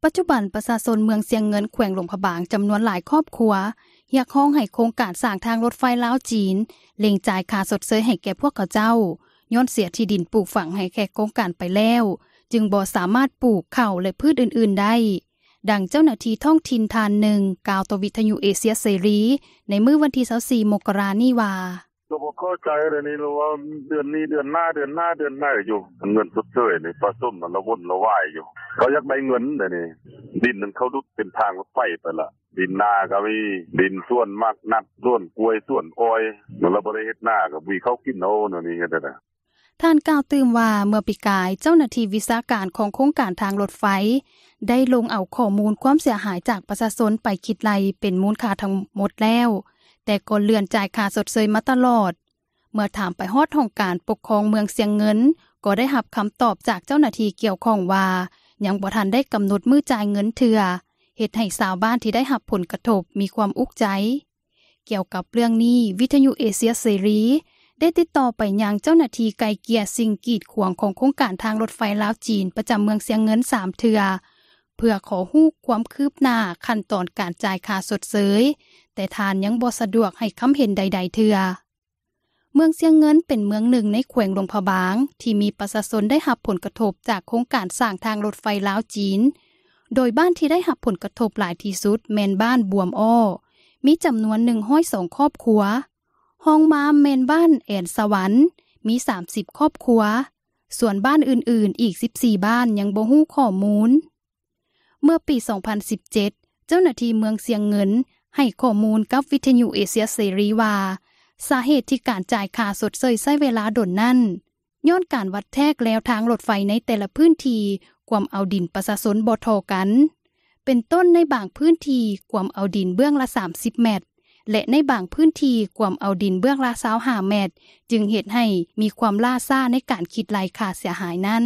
ປັດຈຸບັນ ປະຊາຊົນເມືອງຊຽງເງິນ ແຂວງຫຼວງພະບາງ ຈຳນວນຫຼາຍຄອບຄົວ ຮຽກຮ້ອງໃຫ້ໂຄງການສ້າງທາງລົດໄຟລາວ-ຈີນ ເລັ່ງຈ່າຍຄ່າຊົດເຊີຍໃຫ້ແກ່ພວກເຂົາເຈົ້າ ຍ້ອນເສຍທີ່ດິນປູກຝັງໃຫ້ແກ່ໂຄງການໄປແລ້ວ ຈຶ່ງບໍ່ສາມາດປູກເຂົ້າ ແລະ ພືດອື່ນໆໄດ້. ດັ່ງເຈົ້າໜ້າທີ່ທ້ອງຖິ່ນທ່ານໜຶ່ງ ກ່າວຕໍ່ວິທຍຸເອເຊຍເສລີ ໃນມື້ວັນທີຊາວສີ່ ມົກກະລານີ້ວ່າ: ກໍບໍ່ເຂົ້າໃຈເດນີ້ ລະວ່າເດືອນນີ້ເດືອນໜ້າ ເດືອນໜ້າເດືອນໃດຢູ່ ເງິນຊົດເຊີຍນີ້ ປະຊາຊົນລະວົນລະວາຍຢູ່ ເຂົາຢາກໄດ້ເງິນເດນີ້ ດິນນັ້ນເຂົາດຸດເປັນທາງລົດໄຟໄປລະ ດິນນາກໍມີ ດິນສວນໝາກນັດ ສວນກ້ວຍ ສວນອ້ອຍ ລະບໍ່ໄດ້ເຮັດນາ ກໍບໍ່ມີເຂົ້າກິນເອົາ ແນວນີ້ເຮັດແນວໃດ. ທ່ານກ່າວຕື່ມວ່າ ເມື່ອປີກາຍ ເຈົ້າໜ້າທີ່ວິຊາການຂອງໂຄງການທາງລົດໄຟ ໄດ້ລົງເອົາຂໍ້ມູນຄວາມເສຍຫາຍຈາກປະຊາຊົນໄປຄິດໄລ່ເປັນມູນຄ່າທັງໝົດແລ້ວ ແຕ່ກໍເລື່ອນຈ່າຍຄ່າຊົດເຊີຍມາຕະຫຼອດ. ເມື່ອຖາມໄປຮອດຫ້ອງການປົກຄອງເມືອງຊຽງເງິນ ກໍໄດ້ຮັບຄຳຕອບຈາກເຈົ້າໜ້າທີ່ກ່ຽວຂ້ອງວ່າ ຍັງບໍ່ທັນໄດ້ກຳນົດມື້ຈ່າຍເງິນເທື່ອ ເຮັດໃຫ້ຊາວບ້ານທີ່ໄດ້ຮັບຜົນກະທົບມີຄວາມອຸກໃຈ. ກ່ຽວກັບເລື່ອງນີ້ ວິທຍຸເອເຊຍເສລີ ໄດ້ຕິດຕໍ່ໄປຍັງເຈົ້າໜ້າທີ່ໄກ່ເກ່ຍສິ່ງກີດຂວາງຂອງໂຄງການທາງລົດໄຟລາວ-ຈີນ ປະຈຳເມືອງຊຽງເງິນ ສາມເທື່ອ ເພື່ອຂໍຮູ້ຄວາມຄືບໜ້າຂັ້ນຕອນການຈ່າຍຄ່າຊົດເຊີຍ ແຕ່ທ່ານຍັງບໍ່ສະດວກໃຫ້ຄຳເຫັນໃດໆເທື່ອ. ເມືອງຊຽງເງິນເປັນເມືອງໜຶ່ງໃນແຂວງຫຼວງພະບາງ ທີ່ມີປະຊາຊົນໄດ້ຮັບຜົນກະທົບຈາກໂຄງການສ້າງທາງລົດໄຟລາວ-ຈີນ ໂດຍບ້ານທີ່ໄດ້ຮັບຜົນກະທົບຫຼາຍທີ່ສຸດແມ່ນບ້ານບວມອ້ອ ມີຈຳນວນໜຶ່ງຮ້ອຍສອງຄອບຄົວ, ຮອງມາແມ່ນບ້ານແອນສະຫວັນ ມີສາມສິບຄອບຄົວ, ສ່ວນບ້ານອື່ນໆອີກສິບສີ່ບ້ານຍັງບໍ່ຮູ້ຂໍ້ມູນ. ເມື່ອປີສອງພັນສິບເຈັດ ເຈົ້າໜ້າທີ່ເມືອງຊຽງເງິນໃຫ້ຂໍ້ມູນກັບວິທຍຸເອເຊຍເສລີວ່າ ສາເຫດທີ່ການຈ່າຍຄ່າຊົດເຊີຍໃຊ້ເວລາດົນນັ້ນ ຍ້ອນການວັດແທກແລວທາງລົດໄຟໃນແຕ່ລະພື້ນທີ່ກວມເອົາດິນປະຊາຊົນບໍ່ເທົ່າກັນ ເປັນຕົ້ນໃນບາງພື້ນທີ່ກວມເອົາດິນເບື້ອງລະສາມສິບແມັດ ແລະ ໃນບາງພື້ນທີ່ກວມເອົາດິນເບື້ອງລະຊາວຫ້າແມັດ ຈຶ່ງເຮັດໃຫ້ມີຄວາມລ່າຊ້າໃນການຄິດໄລ່ຄ່າເສຍຫາຍນັ້ນ.